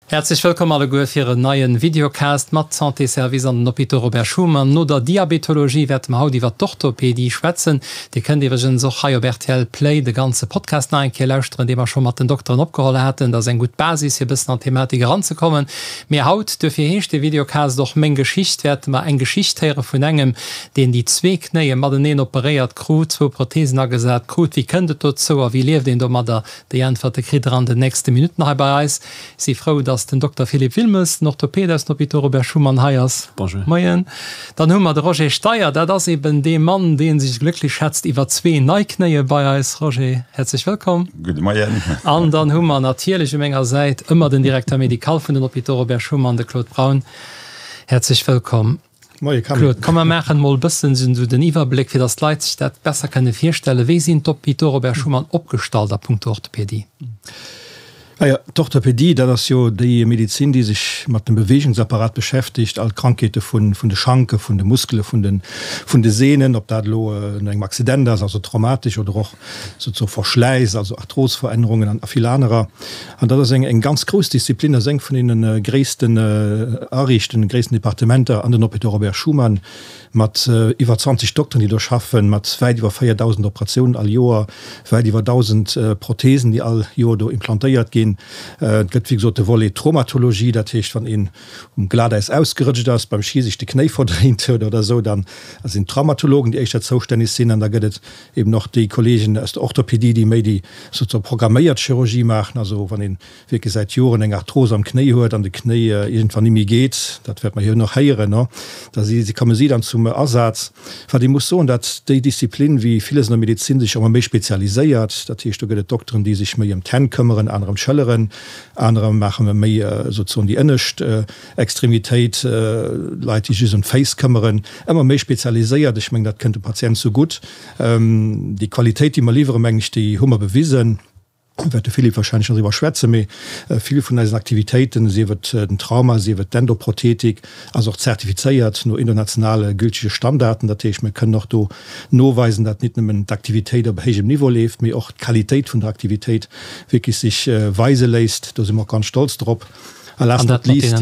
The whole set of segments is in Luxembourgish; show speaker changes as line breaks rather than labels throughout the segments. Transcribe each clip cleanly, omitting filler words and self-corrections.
Häerzlech wëllkomm alleguer fir en neien Videocast mat Santé Service an den Hôpitaux Robert Schuman. No der Diabetologie wäerte mer haut iwwer d'Orthopédie schwätzen. Dir kënnt iwwregens och hei op rtl Play de ganze Podcast nach eng Kéier lauschteren, dee mer scho mat den Dokteren opgeholl haten. Dat ass eng gutt Basis fir e bëssen an d'Thematik eranzekommen. Mee haut, duerfir heescht de Videocast och Meng Geschicht, wäerte mer eng Geschicht héiere vun engem, deen déi zwee Knéie mateneen operéiert krut, zwou Prothesen agesat krut. Wéi kënnt et dozou a wéi lieft een domadder? Déi Äntwerte kritt der an den nächste Minutten hei bei eis. Si frou, dass den Dokter Philippe Wilmes, den Orthopäd aus dem Hôpital Robert Schuman hei ass.
Bonjour.
Moien. Dann hu mer de Roger Steyer, dat ass eben dee Mann, dee sech glécklech schätzt iwwer zwee nei Knéie bei eis. Roger, häerzlech wëllkomm.
Gudde Moien.
An dann hu mer natierlech u menger Säit ëmmer den Directeur médical vun den Hôpitaux Robert Schuman, de Claude Braun. Häerzlech wëllkomm.
Moie Camille.
Claude, komm mer maachen mol e bëssen esou den Iwwerbléck, fir datt d'Leit sech dat besser kënne virstellen. Wéi sinn d'Hôpitaux Robert Schuman opgestallt a punkto Orthopédie?
Naja, d'Orthopédie, dat ass jo déi Medezin, déi sech mat dem Beweegungsapparat beschäftegt, all d'Krankheete vun de Schanke, vun de Muskele, vun de Sehnen, ob dat elo no engem Accident ass, also traumatesch, oder och souzesoe Verschläiss, also Arthrosverännerungen an vill anerer. An dat ass eng eng ganz grouss Disziplin, ass eng vun deene gréissten Ariichten, gréissten Departementer an den Hôpitaux Robert Schuman, mat iwwer 20 Dokteren, déi do schaffen, mat wäit iwwer 4.000 Operatiounen all Joer, wäit iwwer 1.000 Prothesen, déi all Joer do implantéiert ginn. Et gëtt, wéi gesot, de Volet Traumatologie, dat heescht, wann een um Glatäis ausgerëtscht ass, beim Schi sech de Knéi verdréint huet oder esou, dann sinn d'Traumatologen, déi éischter zoustänneg sinn. An da gëtt et Eben och déi Kollegen aus der Orthopédie, déi méi déi sozusagen programméiert Chirurgie maachen, also wann ee wierklech säit Joren eng Arthrose am Knéi huet an de Knéi iergendwann ni méi geet, dat wäerte mer jo nach héieren, da si si komme si dann zum Asaz. Wat ee muss soen, datt déi Disziplin, wéi villes an der Medezin, sech ëmmer méi spezialiséiert. Dat heescht, do gëtt et Dokteren, déi sech méi ëm d'Hänn këmmeren, aner ëm d'Schëlleren, anerer maache méi sozusagen déi ënnescht Extremitéit, Leit, déi sech just ëm d'Féiss këmmeren, ëmmer méi spezialiséiert. Ech mengen, dat kënnt dem Patient sougutt. Déi Qualitéit, déi mer liwweren, mengen ech, déi hu mer bewisen. Do wäert de Philippe wahrscheinlech nach driwwer schwätzen. Mee vill vun eisen Aktivitéiten, sief et den Trauma, sief et d'Endoprothetik, ass och zertifizéiert no internationale gültege Standarden. Dat heescht, mir kënnen och do noweisen, dat nit nëmmen d'Aktivitéit op héijem Niveau leeft, mee och d'Qualitéit vun der Aktivitéit wierklech sech weise léisst. Do si mer och ganz stolz drop.
A last not least,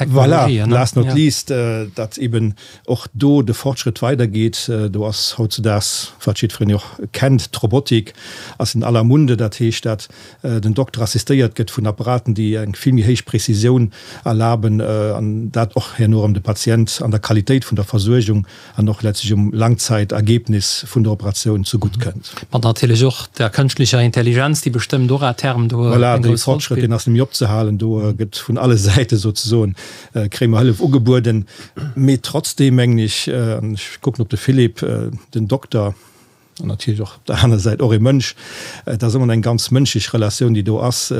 voilà, last not least, datt eben och do de Fortschrëtt weidergeet. Do ass hautzudaags, wat jiddwereen jo och kennt, d'Robotik ass in aller Munde. Dat heescht, datt den Dokter assistéiert gëtt vun Apparaten, déi eng vill méi héich Prezisioun erlaben an dat och herno erëm de Patient an der Qualitéit vun der Versuergung an och letztlech um Langzäitergebnis vun der Operatioun zegutt kënnt.
Mat natierlech och der kënschtlecher Intelligenz, déi bestëmmt och à terme do
eng grouss Roll spillt. Voilà, dee Fortschrëtt, deen ass net méi opzehalen. Do gëtt vun alle Säite souzesoen, kréie mer Hëllef ugebueden. Mee trotzdeem mengen ech, an ech kucken op de Philippe, den Dokter, an natierlech och op der aner Säit och ee Mënsch, et ass ëmmer eng ganz mënschlech Relatioun, déi do ass,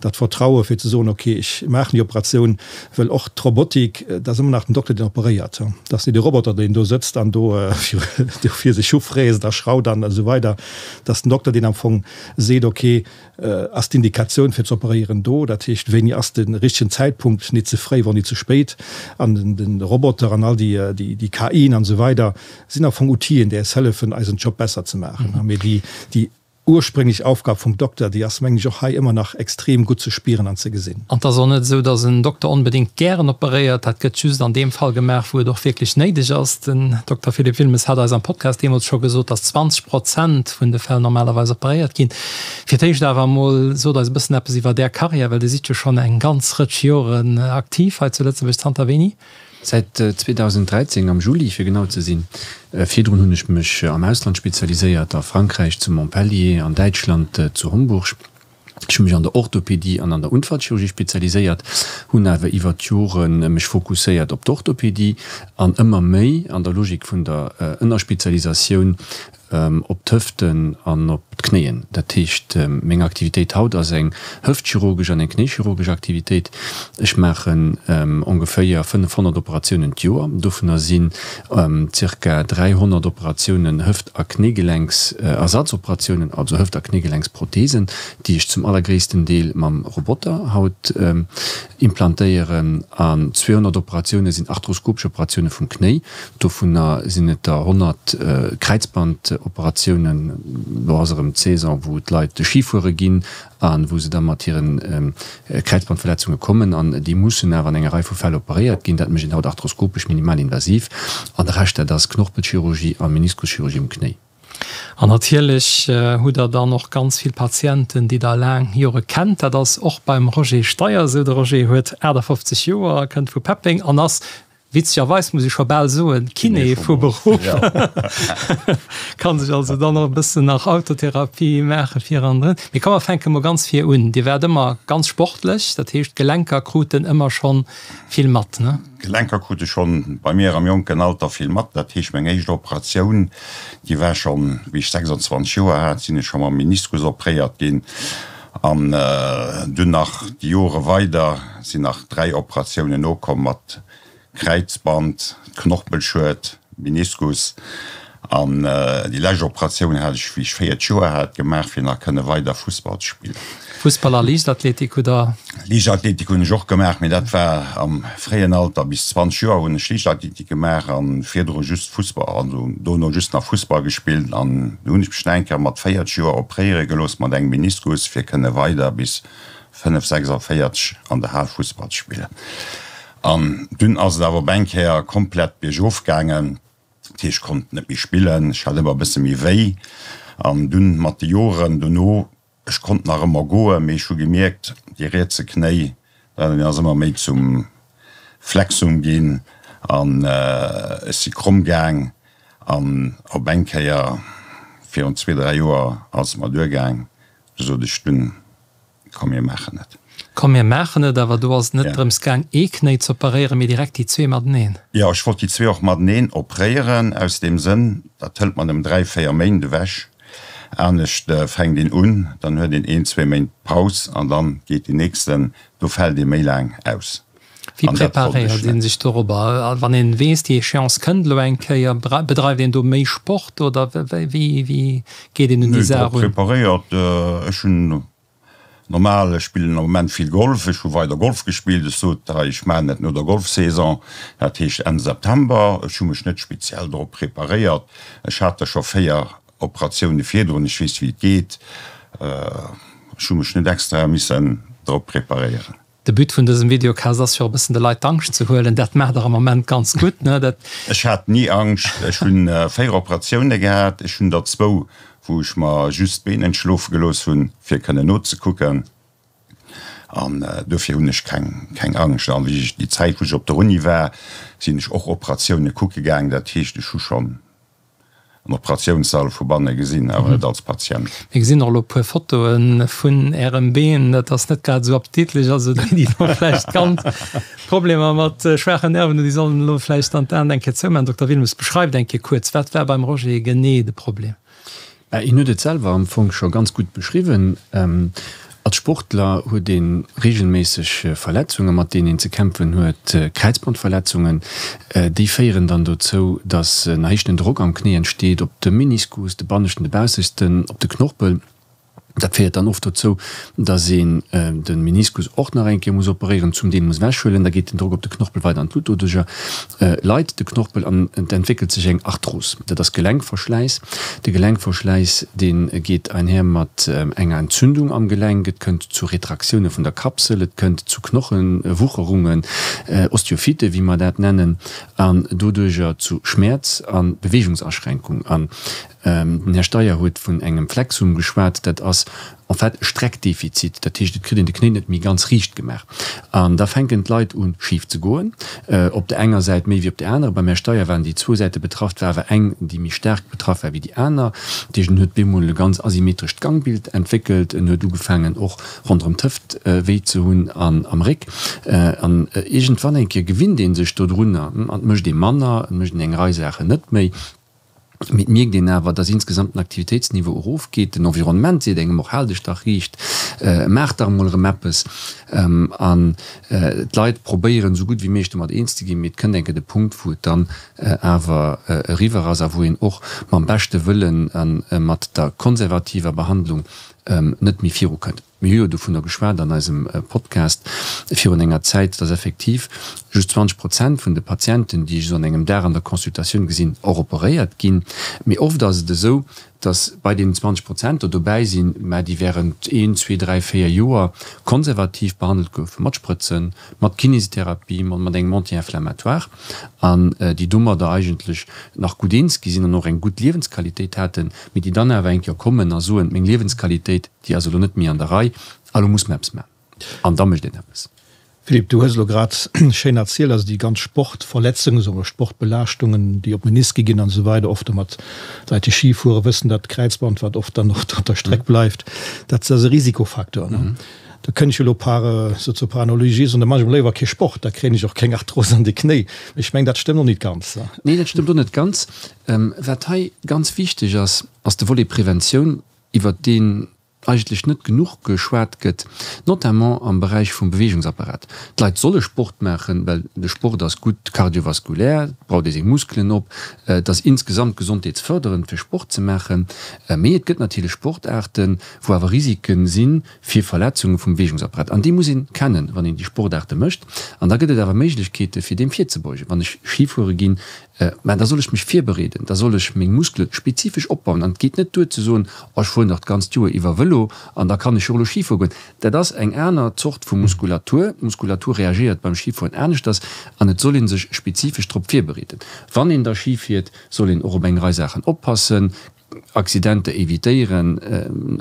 dat Vertraue fir ze soen, okay, ech maachen déi Operatioun, well och d'Robotik, et ass ëmmer nach den Dokter, deen operéiert, et ass net de Roboter, deen do sëtzt an do fir sech ufräst a schraut an esou weider, et ass den Dokter, deen am Fong seet, okay, ass d'Indikatioun fir ze operéieren do, dat heescht, wéini ass de richtegen Zäitpunkt, nit ze fréi, wor nit ze spéit, an de Roboter an all déi KIen an esou weider sinn am Fong Outiller, déi eis hëllefen, eisen Job besser ze maachen. Mee déi ursprénglech Aufgab vum Dokter, déi ass, mengen ech, och hei ëmmer nach extrem gutt ze spieren an ze gesinn.
An et ass och net esou, datt en Dokter onbedéngt gären operéiert. Dat gëtt just an deem Fall gemaach, wou et och wierklech néideg ass. Den Dokter Philippe Wilmes hat eis am Podcast deemools scho gesot, datt 20 Prozent vun de Fäll normalerweis operéiert ginn. Fir d'éischt awer emol, sot eis e bëssen eppes iwwer Är Karriär, well Dir sidd jo schonn eng ganz Rëtsch Joren aktiv hei zu Lëtzebuerg. Zanter wéini?
Säit 2013, am Juli fir genau ze sinn. Virdrun hunn ech mech am Ausland spezialiséiert, a Frankräich zu Montpellier, an Däitschland zu Homburg. Ech hu mech an der Orthopedie an an der Unfallchirurgie spezialiséiert, hunn awer iwwer d'Jore mech fokusséiert op d'Orthopedie an ëmmer méi an der Logik vun der Ënnerspezialisatioun op d'Hëften an op d'Knéien. Dat heescht, meng Aktivitéit haut ass eng hëftchirurgesch an eng knéichirurgesch Aktivitéit. Ech maachen ongeféier 500 Operatiounen d'Joer. Dovunner sinn zirka 300 Operatiounen Hëft a Knéigelenksersatzoperationen, also Hëft a Knéigelenksprothesen, déi ech zum allergréissten Deel mam Roboter haut implantéieren. An 200 Operatioune sinn arthroskopesch Operatioune vum Knéi. Dovunner sinn et der 100 Kräizbandoperatiounen. Kräizbandoperatiounen. Elo ass erëm d'Saison, wou d'Leit Ski fuere ginn a wou se da mat hire Kräizbandverletzunge kommen. An déi mussen awer an enger Rei vu Fäll operéiert ginn. Dat mécht een haut arthroskopesch, minimalinvasiv. An de Rescht, dat ass Knorpelchirurgie a Meniskuschirurgie um Knéi.
An natierlech hutt Der dann och ganz vill Patienten, déi Der laang Jore kennt. Dat ass och beim Roger Steyer esou. De Roger huet 58 Joer, kënnt vu Peppeng an ass, witzegerweis muss ech scho bal soen, Kiné vu Beruff. Kann sech also dann och e bëssen nach Autotherapie maache vir an drun. Mee komm, mer fänke mol ganz vir un. Dir waart ëmmer ganz sportlech, dat heescht d'Gelenker kruten ëmmer schonn vill mat, ne?
D'Gelenker krute schonn bei mir am jonken Alter vill mat. Dat heescht, meng éischt Operatioun, déi war schonn, wéi ech 26 Joer hat, sinn ech scho mam Meniskus opréiert ginn. An dunn nach déi Jore weider sinn nach 3 Operatiounen nokomm mat Kräizband, Knorpelschued, Meniskus. An déi lescht Operatioun hat ech, wéi ech 40 Joer hat, gemaach, fir nach kënne weider Fussball ze spillen.
Fussball a Liichtathletik hutt Der?
Liichtathletik hunn ech och gemaach, mee dat war am fréien Alter. Bis 20 Joer hunn ech Liichtathletik gemaach a virdru just Fussball, also dono just nach Fussball gespillt. An du hunn ech mech nach eng Kéier mat 40 Joer opréiere gelooss mat engem Meniskus, fir kënne weider bis 5, 46 an der Hal Fussball ze spillen. An dunn ass et awer op eng Kéier komplett biergof gaangen. Dat heescht, ech konnt net méi spillen, ech hat ëmmer e bësse méi wéi. An dunn mat de Joren dono, ech konnt nach ëmmer goen, mee ech hu gemierkt, dee rietse Knéi, deen ass ëmmer méi zum Flexum ginn an ech si kromm gaang. An op eng Kéier, virun zwee, dräi Joer, ass et mer duergaang, du sot ech dunn, Komm mir maachen et.
Komm mir maachen et, awer do ass et net drëms gaang ee Knéi z'operéieren, mee direkt déi zwee mateneen.
Jo, ech wollt déi zwee och mateneen opréieren, aus deem Sënn, dat hëlt mer nëmmen 3, 4 Méint ewech. Anescht fänkt een un, dann huet een een, zwee Méint Paus an dann geet deen nächsten, do fält ee méi laang aus.
Wéi preparéiert ee sech dorobber, wann een weess, déi Échéance kënnt elo eng Kéier? Bedreift een do méi Sport oder wéi geet een un déi Saach
un? Preparéiert, ech hunn normal, ech spillen am Moment vill Golf, ech hu weider Golf gespillt. Ech sot hei, ech maachen dat no der Golfsaison, dat heescht Enn September. Ech hu mech net speziell dorop preparéiert. Ech hat der scho 4 Operatioune virdrun, ech weess wéi et geet. Ech hu mech net extra missen drop preparéieren.
De But vun dësem Videocast ass jo och e bëssen de Leit d'Angscht ze huelen. Dat maacht der am Moment ganz gutt, ne? Dat.
Ech hat ni Angscht. Ech hu 4 Operatioune gehat. Ech hunn der zwou, wou ech mer just d'Been entschlofe gelooss hunn, fir kënnen nozekucken. An dofir hunn ech keng, keng Angscht. An wéi ech, déi Zäit, wou ech op der Uni war, sinn ech och Operatioune kucke gaang. Dat heescht, ech hu schonn en Operatiounssall vu banne gesinn, awer net als Patient.
Mir gesinn och elo e puer Fotoe vun Ärem Been. Dat ass net grad esou appetitlech. Also déi, déi elo vläicht ganz Problemer mat schwaachen Nerven hunn, déi sollen elo vläicht dann d'Aen eng Kéier zoumaachen. Dokter Wilmes, beschreift eng Kéier kuerz, wat war beim Roger genee de Problem?
Hien huet et selwer am Fong scho ganz gutt beschriwwen. Als Sportler huet ee reegelméisseg Verletzungen, mat deenen een ze kämpfen huet. Kräizbandverletzungen, déi féieren dann dozou, datt en erhéichtenen Drock am Knéi entsteet, op de Meniskus, de banneschten, de baussegsten, op de Knorpel. Dat féiert dann oft dozou, datt een de Meniskus och nach eng Kéier muss operéieren, zum Deel muss ewechhuelen. Da geet den Drock op de Knorpel weider an d'Luut. Doduercher leit de Knorpel an et entwéckelt sech eng Arthros. Dat ass Gelenkverschläiss. De Gelenkverschläiss, dee geet einher mat enger Entzündung am Gelenk. Et kënnt zu Retraktioune vun der Kapsel, et kënnt zu Knochenwucherungen, Osteophyte wéi mer dat nennen, an doduercher zu Schmäerz a Beweegungsaschränkung. An den Här Steyer huet vun engem Flexum geschwat. Dat ass en fait e Streckdefizit. Dat heescht, et kritt een de Knéi net méi ganz riicht gemaach. An da fänken d'Leit u schif ze goen, op der enger Säit méi wéi op der anerer. Beim Här Steyer waren déi zwou Säite betraff, et war awer eng, déi méi staark betraff war wéi déi aner. Dat heescht, en huet bemol e ganz asymmetrescht Gangbild entwéckelt. En huet ugefaangen och ronderëm d'Hëft wéi ze hunn an am Réck. An iergendwann eng Kéier gewinnt ee sech dodrunner an et mécht ee manner, et mécht een eng Rei Saachen net méi. Mee et mierkt een awer, dass insgesamt den Aktivitéitsniveau erofgeet. Den Environnement seet engem och, Hal dech dach riicht, maach dach emol erëm eppes. An d'Leit probéieren, esou gutt wéi méiglech domat eens ze ginn, mee et kënnt eng Kéier de Punkt, wou et dann awer eriwwer ass a wou een och mam beschte Wëllen a mat der konservativer Behandlung net méi virukënnt. Mir hu jo dovunner geschwat an eisem Podcast virun enger Zäit, dass effektiv just 20 Prozent vun de Patienten, déi ech esou an engem Dag an der Consultatioun gesinn, och operéiert ginn. Mee oft ass et esou, dass bei deenen 20 Prozent der dobäi sinn, mä déi während een, zwee, dräi, véier Joer konservativ behandelt goufen, mat Sprëtzen, mat Kinésithérapie, mat engem Anti-inflammatoire, an déi domadder eigentlech nach gutt eens gi sinn an och eng gutt Liewensqualitéit haten, mee déi dann awer eng Kéier kommen a soen, Meng Liewensqualitéit, déi ass elo net méi an der Rei, a lo muss mer eppes maachen. An da mécht een eppes.
Philippe, du hues elo grad schéin erzielt, also déi ganz Sportverletzungen, soe mer Sportbelaaschtungen, déi op d'Menisque ginn an esou weider, oft domat Leit déi Schi fuere wëssen dat, d'Kräizband wat oft dann och op der Streck bleift, dat ass e Risikofaktor. Do kënnt ech elo par, sou par Analogie soen, da maache ech mol léiwer kee Sport, da kréien ech och keng Arthros an de Knéi. Mee ech mengen, dat stëmmt och nit ganz.
Nee, dat stëmmt och net ganz. Wat hei ganz wichteg ass, ass de Volet Preventioun, iwwert deen eigentlech net genuch geschwat gëtt, notamment am Beräich vum Beweegungsapparat. D'Leit solle Sport maachen, well de Sport ass gutt cardiovasculaire, et baut ee seng Muskelen op, et ass insgesamt gesondheetsfërderend fir Sport ze maachen. Mee et gëtt natierlech Sportaarten, wou awer Risike si fir Verletzunge vum Beweegungsapparat an déi muss een kennen, wann een déi Sportaarte mécht. An da gëtt et awer Méiglechkeete fir deem virzebeugen. Wann ech Schifuere ginn, Mä da soll ech mech virbereeden, da soll ech meng Muskele spezifesch opbauen. An et geet net duer ze soen, oh ech fueren dach d'ganzt Joer iwwer Vëlo an da kann ech jo och elo Schifuere goen. Dat ass eng aner Zort vu Muskulatur. D'Muskulatur reagéiert beim Schifueren aneschters an et soll ee sech spezifesch drop virbereeden. Wann een da Schi fiert, soll een och op eng Rei Saachen oppassen, Accidenter evitéieren,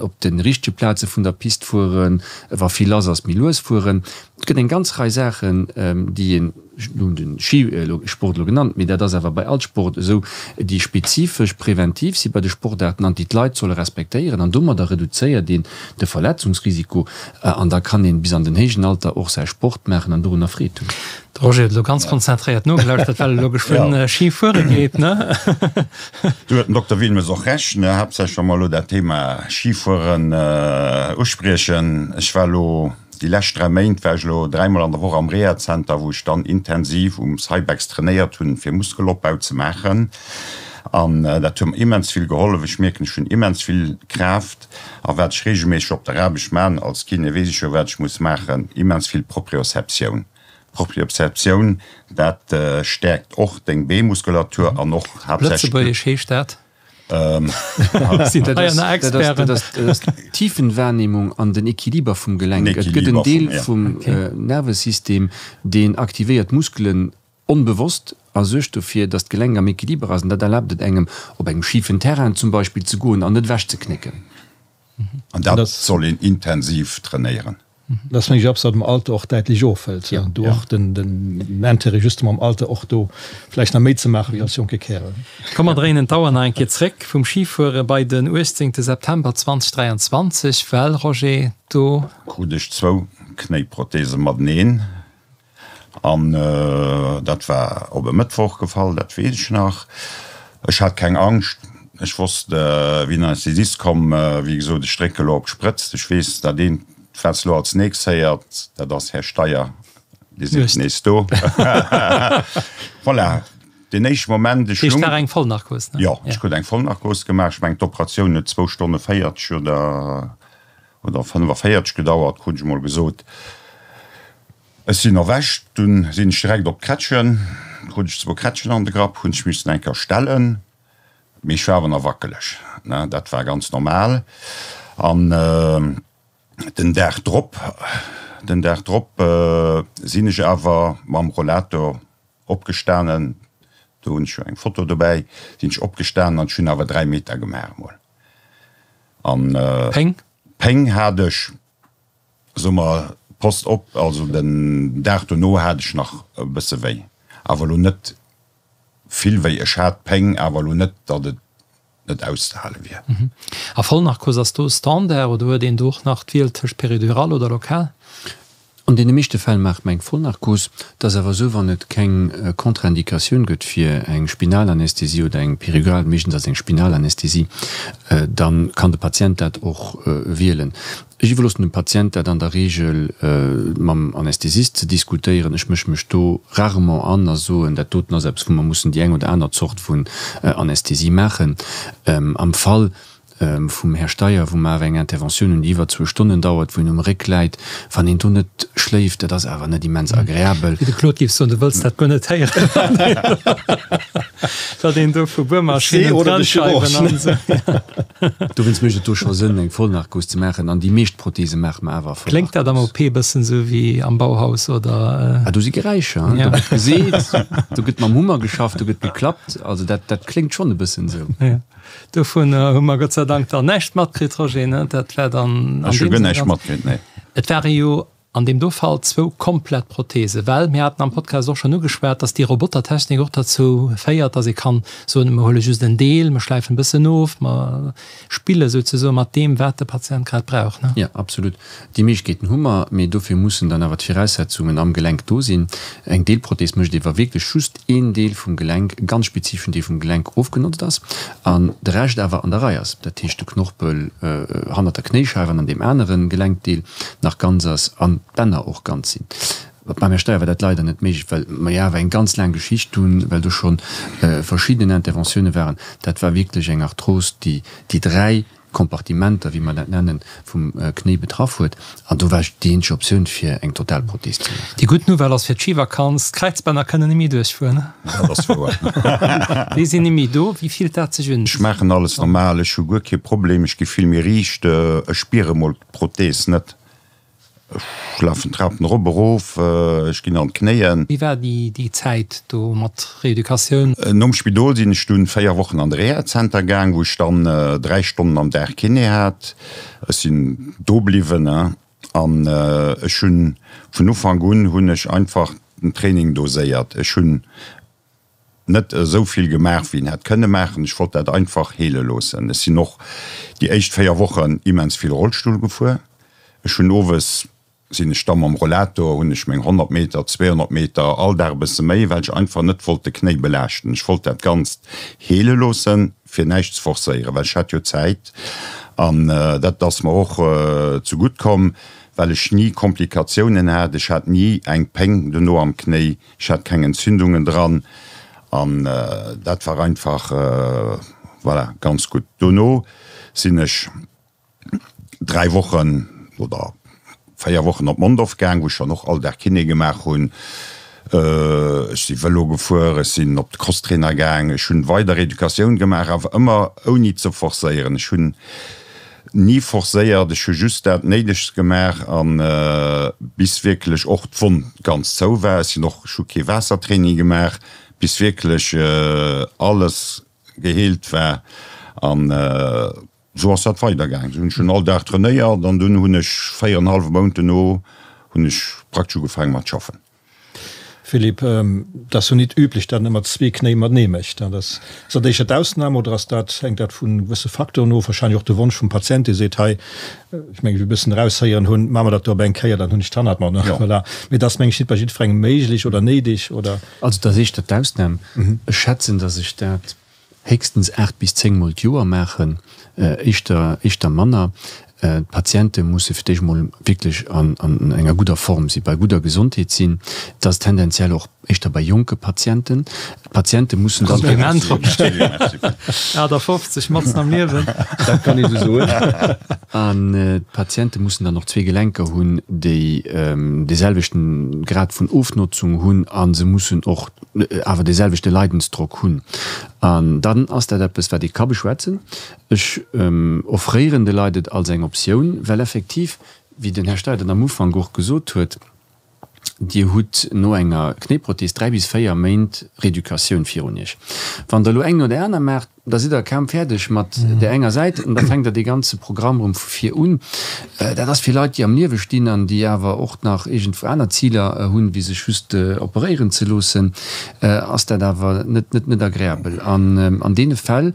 op de richtege Plaze vun der Pist fueren, wa vill lass ass, méi lues fueren. Et gëtt eng ganz Rei Saachen, déi een, ech hunn de Schisport elo genannt, mee dat ass awer bei all Sport esou, déi spezifesch präventiv si bei de Sportaarten an déi d'Leit solle respektéieren. An domadder reduzéiert een de Verletzungsrisiko an da kann een bis an den héijen Alter och säi Sport maachen an dorunner Freed hunn.
De Roger huet elo ganz konzentréiert nogelauschtert, well e elo geschwënn Schi fuere geet, ne?
Do huet den Dokter Wilmes och Recht, ne? Haaptsächlech wa mer elo dat Thema Schifueren uspriechen. Ech war elo déi lescht 3 Méint war ech elo dräimol an der Woch am Rehazenter, wou ech dann intensiv um Cybex trainéiert hunn, fir Muskelopbau ze maachen. An dat huet mer immens vill gehollef. Ech mierken, ech hunn immens vill Kraaft. A wat ech reegelméisseg op der Aarbecht maachen, als Kiné weess ech jo, wat ech muss maachen, immens vill Proprioceptioun. Propriozeptioun, dat stäerkt och deng Beemuskulatur an och
haaptsächlech. Lëtzebuergesch heescht dat?
Dat ass d'Tiefenwahrnehmung an den Equiliber vum Gelenk. Et gëtt en Deel vum Nervesystem, deen aktivéiert d'Muskelen onbewosst a suergt dofir, datt d'Gelenk am Equiliber ass. An dat erlaabt et engem, op engem schifen Terrain zum Beispill ze goen an net ewechzeknécken.
An dat soll een intensiv trainéieren.
Dat ass, mengen ech, eppes, wat am Alter och däitlech ofhëlt. Do och den Intérêt justement am Alter och do vläicht nach méi ze maachen wéi als jonke Kärel.
Komm mer dréinen d'Auer nach eng Kéier zréck vum Schifuere bei den 18 September 2023, well, Roger, do.
Krut ech zwou Knéiprothese mateneen. An dat war op e Mëttwoch gefall, dat weess ech nach. Ech hat keng Angscht. Ech wosst, wéi den Anästhesist komm, wéi gesot, ech drécke lo op d'Sprëtz. Ech weess, dat eent, wat s lo als nächst héiert, dat ass, Här Steyer, Dir sidd nees do. Voilà, deen éischte Moment,
ech lung. War eng Vollnarkos,
ne? Jo, ech krut eng Vollnarkos gemaach. Ech mengen, d'Operatioun huet zwou Stonne 40 oder. oder 45 gedauert, krut ech emol gesot. Ech sinn erwächt, dunn sinn ech direkt op d'Krätschen, krut ech zwou Krätschen an de Grapp, hunn ech missen eng Kéier stellen, mee ech war awer nach wackeleg, ne, dat war ganz normal. An den Dag drop, den Dag drop sinn ech awer mam Rollator opgestanen, do hunn ech jo eng Foto dobäi, sinn ech opgestanen an ech hunn awer 3 Meter gemaach emol. An
Péng?
Péng hat ech, soe mer, post op, also den Dag dono hat ech nach e bësse wéi, awer elo net vill wéi. Ech hat Péng, awer elo net, datt et net auszehale wier.
A Vollnarkos ass do Standard oder huet een do och nach d'Wiel tëscht Péridurale oder lokal?
An deene meeschte Fäll maache mer eng Vollnarkos. Et ass awer esou, wann et keng Contre-indicatioun gëtt fir eng Spinalanästhesie oder eng Péridural, meeschtens ass et eng Spinalanästhesie, da kann de Patient dat och wielen. Ech iwwerloossen dem Patient dat an der Reegel mam Anästhesist ze diskutéieren. Ech mësche mech do rarement an a soen, dat doten ass eppes, wou mer mussen déi eng oder aner Zort vun Anästhesie maachen. Am Fall. Vum Här Steyer, wou mer awer eng Interventioun hunn, déi iwwer zwou Stonnen dauert, wou een um Réck läit. Wann een do net schléift, dat ass awer net immens agreabel.
Wéi de Claude géif soen, du wëlls dat guer net héieren, datt een do vu Buermaschinnen, Trennscheiwen an esou.
Dowéinst mécht et do scho Sënn, eng Vollnarkos ze maachen. An déi meescht Prothese maache mer awer a
Vollnarkos. Kléngt dat am OP e bëssen esou wéi am Bauhaus, oder?
Ah, do si Geräischer, do gëtt geseet, do gëtt mam Hummer geschafft, do gëtt geklappt. Also dat, dat kléngt schonn e bëssen esou.
Dovun hu mer Gott sei Dank dann näischt matkritt, Roger, ne? Dat war dann
an Ech hu guer näischt matkritt, nee.
Et ware jo an deem do Fall zwou komplett Prothesen, well mir haten am Podcast och schonn ugeschwat, dass déi Robotertechnik och derzou féiert, dass ee kann soen, mer huele just en Deel, mer schläifen e bëssen of, mer spille souzesoe mat deem, wat de Patient grad brauch, ne?
Jo, absolut. Déi Méiglechkeeten hu mer, mee dofir mussen dann awer d'Viraussetzungen am Gelenk do sinn. Eng Deelprothees mécht ee wa wierklech just een Deel vum Gelenk, e ganz spezifeschen Deel vum Gelenk ofgenotzt ass an de Rescht awer an der Rei ass, dat heescht de Knorpel hannert der Knéischeif an an deem anere Gelenkdeel nach ganz ass an d'Bänner och ganz sinn. Beim Här Steyer war dat leider net méiglech, well mer jo awer eng ganz laang Geschicht hunn, well do scho verschidden Interventioune waren. Dat war wierklech eng Arthros, déi déi 3 Kompartimenter, wéi mer dat nennen, vum Knéi betraff huet. An do war déi eenzeg Optioun, fir eng Totalprothees ze maachen.
Déi gutt Nouvelle ass fir d'Schivakanz, d'Kräizbänner kënnen ni méi duerchfueren.
Dat ass wouer.
Déi sinn ni méi do. Wéi fillt dat sech un?
Ech maachen alles normal, ech hu guer kee Problem, ech gi vill méi riicht, ech spiere mol d'Prothees net. Ech lafen d'Trapen erop, erof, ech ginn an d'Knéien.
Wéi war déi Zäit do mat Reeducatioun?
Nom Spidol sinn ech dunn 4 Wochen an de Rehazenter gaang, wou ech dann 3 Stonnen am Dag Kiné hat. Ech sinn do bliwwen an ech hunn vun Ufank un hunn ech einfach den Training doséiert. Ech hunn net esou vill gemaach wéi een hätt kënne maachen. Ech wollt dat einfach heele loossen. Ech sinn och déi éischt 4 Wochen immens vill Rollstull gefuer. Ech hunn owes sinn ech da mam Rollator, hunn ech meng 100 Meter, 200 Meter, all Dag e bësse méi, well ech einfach net wollt de Knéi belaaschten. Ech wollt dat Ganzt heele loossen, fir näischt ze forcéieren, well ech hat jo Zäit. An dat ass mer och zegutt komm, well ech ni Komplikatiounen hat. Ech hat ni eng Péng dono am Knéi. Ech hat keng Entzündungen dran an dat war einfach, voilà, ganz gutt. Dono sinn ech 3 Wochen oder 4 Wochen op Mondorf gaang, wou ech dann och all Dag Kiné gemaach hunn. Ech si Vëlo gefuer, ech sinn op de Crosstrainer gaang, ech hunn weider Educatioun gemaach, awer ëmmer ouni ze forcéieren. Ech hunn Ni forcéiert, ech hu just dat Néidegst gemaach an bis wierklech och d'Wonn ganz zou war. Ech sinn och, ech hu kee Waassertraining gemaach, bis wierklech alles geheelt war an esou ass dat weidergaangen. Esou hunn ech dunn all Dag trainéiert an dunn hunn ech 4 en hallwe Mount dono hunn ech praktesch ugefaange mat schaffen.
Philippe, et ass jo nit üblech, datt een ëmmer zwee Knéi matenee mécht. Ass dat éischter d'Ausnam oder ass dat, hänkt dat vu gewësse Facteuren of? Wahrscheinlech och de Wonsch vum Patient, dee seet, hei, ech mengen, wéi e bëssen eraushéieren hunn, maache mer dat do op eng Kéier, dann hunn ech d'hannert mer. Voilà. Mee et ass, meng ech, nit bei jiddwerengem méiglech oder néideg, oder?
Also et ass éischter d'Ausnam. Ech schätzen, datt ech dat héchstens 8 bis 10 Mol d'Joer maachen, éischter, éischter manner. D'Patiente musse fir d'éischt mol wierklech an enger gudder Form sinn, bei gudder Gesondheet sinn. Dat ass tendenziell och éischter bei jonke Patienten. D'Patiente mussen
dann. Kompliment, Roger. 58, matzen am Liewen.
Dat kann ee sou soen. An d'Patiente mussen dann och zwee Gelenker hunn, déi dee selwechten Grad vun Ofnotzung hunn a se mussen och awer dee selwechte Leidensdrock hunn. An dann ass dat eppes, wat ee ka beschwätzen. Ech offréieren de Leit et als eng Optioun, well effektiv, wéi den Här Steiden am Ufank och gesot huet, Dir hutt no enger Knéiprothees dräi bis véier Méint Reeducatioun virun Iech. Wann Der elo eng no där aner maacht, da sidd Der kaum fäerdeg mat där enger Säit an da fänkt Der dee ganze Programm erëm vu vir un. Dat ass fir Leit, déi am Liewe stinn an déi awer och nach iergendwou aner Ziler hunn, wéi sech just operéieren ze loossen, ass dat awer net, net, net agreabel. An an deene Fäll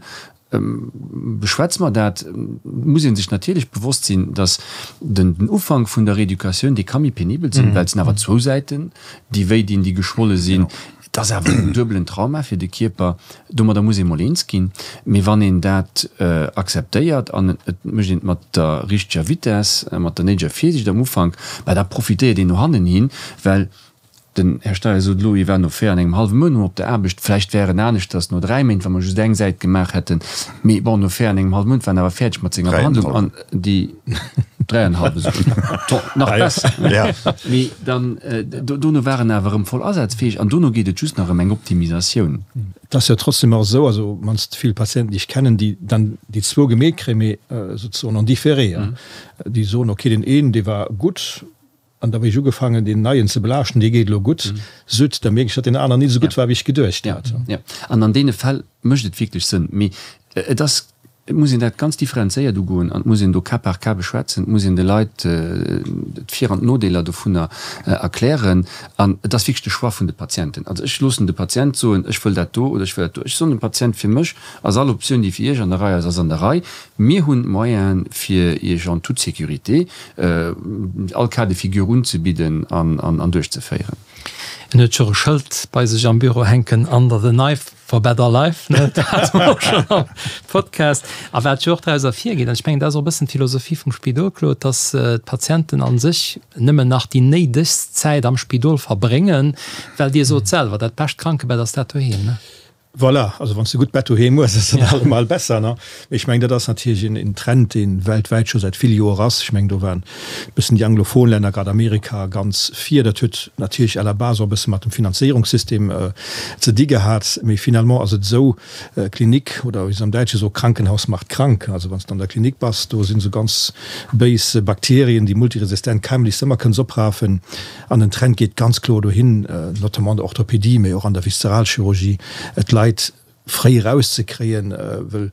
beschwätze mer dat. Et muss ee sech natierlech bewosst sinn, datt den Ufank vun der Reeducatioun, dee ka méi penibel sinn, well et sinn awer zwou Säiten, déi wéi dinn, déi geschwolle sinn. Et ass awer en duebelen Trauma fir de Kierper. Domadder muss ee mol eens ginn. Mee wann een dat akzeptéiert an et mécht een et mat der richteger Vitess, mat der néideger Virsiicht am Ufank, bah da profitéiert een no hannen hin, well. Den Här Steyer sot elo, hie war no 4 an engem hallwe Mount erëm op der Aarbecht. Vläicht wär en aneschters no 3 Méint, wa mer just eng Säit gemaach hätten. Mee bon, no 4 an engem hallwe Mount war en awer fäerdeg mat senger Behandlung an déi dräienhallwe souguer, nach besser. Mee dann, dono war en awer erëm voll asazfäeg an dono geet et just nach ëm eng Optimisatioun.
Et ass jo trotzdem och esou, also op d'mannst vill Patienten, déi ech kennen, déi dann déi zwou gemeet kréien, mee souzesoen en différé, déi soen, okay, deen een, dee war gutt, An da wéi ech ugefaangen deen neien ze belaaschten, dee geet elo gutt, sut, da mierk ech, datt deen aneren nit esou gutt war wéi ech geduecht hat.
Jo, an an deene Fäll mécht et wierklech Sënn. Mee et ass, et muss een dat ganz differenzéiert ugoen an et muss een do cas par cas beschwätzen, et muss een de Leit d'Vir an d'Nodeeler dovunner erklären. An et ass wierklech de Choix vun de Patienten. Also ech loossen de Patient soen, ech wëll dat do oder ech wëll dat do. Ech soen dem Patient, fir mech ass all Optioun, déi fir Iech an der Rei ass, ass an der Rei. Mir hunn d'Moyene fir Iech en toute sécurité all Cas de figure unzebidden an duerchzeféieren.
En huet scho e Schëld bei sech am Büro hänken, Under the knife for better life, ne? Dat hate mer och schonn am Podcast. A wat jo och draus ervirgeet, an ech mengen, dat ass och e bëssen d'Philosophie vum Spidol, Claude, dass d'Patienten a sech nëmmen nach déi néidegst Zäit am Spidol verbréngen, well Dir sot selwer, dat bescht Krankebett ass dat doheem, ne?
Voilà, also wann s de gutt Bett doheem hues, ass dat allemal besser, ne? Mee ech mengen, dat ass natierlech een een Trend, dee weltwäit scho säit ville Joer ass. Ech mengen, do waren e bëssen déi anglophon Länner, grad Amerika, ganz vir. Dat huet natierlech à la base och e bësse mat dem Finanzéierungssystem ze di gehat. Mee finalement ass et esou, Klinik, oder wéi se am Däitsche soe, Krankenhaus macht krank. Also wann s de an der Klinik bass, do sinn esou ganz béis Bakterien, déi multiresistent Keimer, déi s de ëmmer kënns oprafen. An den Trend geet ganz kloer dohin, notamment an der Orthopédie, mee och an der Viszeralchirurgie, d'Leit fréi erauszekréien, well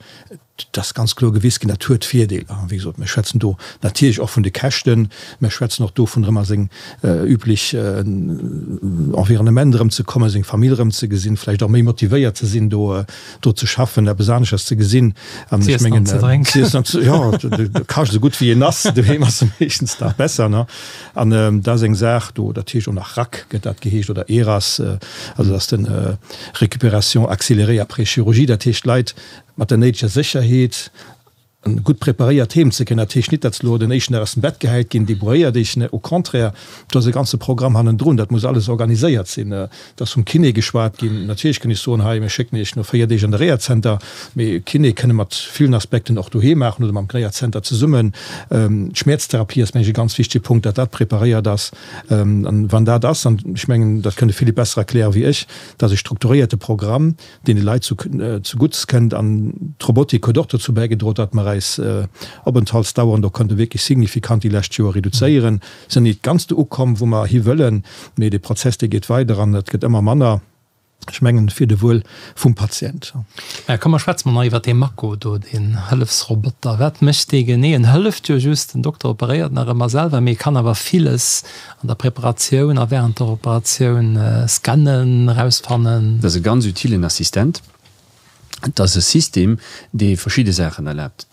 et ass ganz kloer gewis ginn, dat huet Virdeeler. Wéi gesot, mir schwätzen do natierlech och vun de Käschten, mir schwätzen och dovun, erëm a seng üblech Environnement erëmzekommen, seng Famill erëmzegesinn, vläicht och méi motivéiert ze sinn, do do ze schaffen, eppes aneschters ze gesinn. An ech mengen, ze iessen an ze, jo, de Kascht esou gutt wéi en ass, doheem ass e meeschtens nach besser, ne? An dat ass eng Saach do, dat heescht och nach RAC gëtt dat geheescht oder ERAS, also dat ass den Récupération accélérée après chirurgie, dat heescht d'Leit mat der néideger Sécherheet an gutt preparéiert heem ze kréien. Dat heescht nit, datt se elo den éischten Dag aus dem Bett gehäit ginn, débrouilléiert Iech, ne, au contraire, do ass e ganze Programm hannendrun, dat muss alles organiséiert sinn. Et ass vum Kiné geschwat ginn. Natierlech kënn ech soen, hei, mir schécken Iech no 4 Deeg an de Rehazenter. Mee Kiné kënne mat villen Aspekten och doheem maachen oder mam Rehazenter zesummen. D'Schmäerztherapie ass, mengen ech, e ganz wichtege Punkt, datt dat preparéiert ass. An wann dat ass, an ech mengen, dat kënn de Philippe besser erkläre wéi ech, dat ass e strukturéierte Programm, deen de Leit zugutts kënnt. An d'Robotik huet och dozou bäigedroen, datt mer eis Openthaltsdauern do konnte wierklech signifikant déi lescht Joer reduzéieren. Sinn nit ganz do ukomm, wou mer hi wëllen, mee dee Prozess, dee geet weider an et gëtt ëmmer manner, ech mengen, fir de Wuel vum Patient.
Mä komm, mer schwätze mol nach iwwert dee Mako do, deen Hëllefsroboter. Wat mécht dee genee? En hëlleft jo just, den Dokter operéiert nach ëmmer selwer, mee e kann awer villes an der Preparatioun a während der Operatioun scannen, erausfannen.
Dat ass e ganz utilen Assistent. Et ass e System, dee verschidde Saachen erlaabt.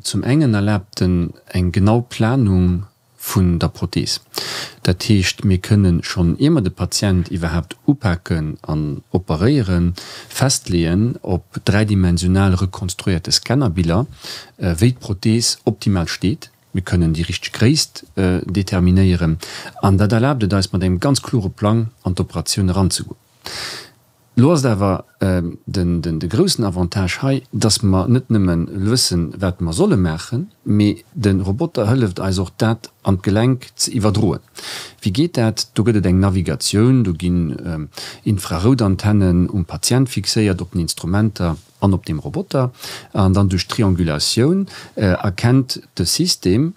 Zum engen erlaabt en eng genau Planung vun der Prothees. Dat heescht, mir kënnen schonn ier mer de Patient iwwerhaapt upaken an operéieren, festleeën op dräidimensional rekonstruierte Scannerbiller, wéi d'Prothees optimal steet. Mir kënnen déi richteg Gréisst determinéieren an dat erlaabt et eis, mat engem ganz klore Plang an d'Operatioun eranzegoen. Elo ass et awer de groussen Avantage hei, dass mer net nëmme wëssen, wat mer solle maachen, mee de Roboter hëlleft eis och, dat an d'Gelenk ze iwwerdroen. Wéi geet dat? Do gëtt et eng Navigatioun, do ginn Infraroudantennen um Patient fixéiert, op den Instrumenter an op dem Roboter, an dann duerch Triangulatioun erkennt de System,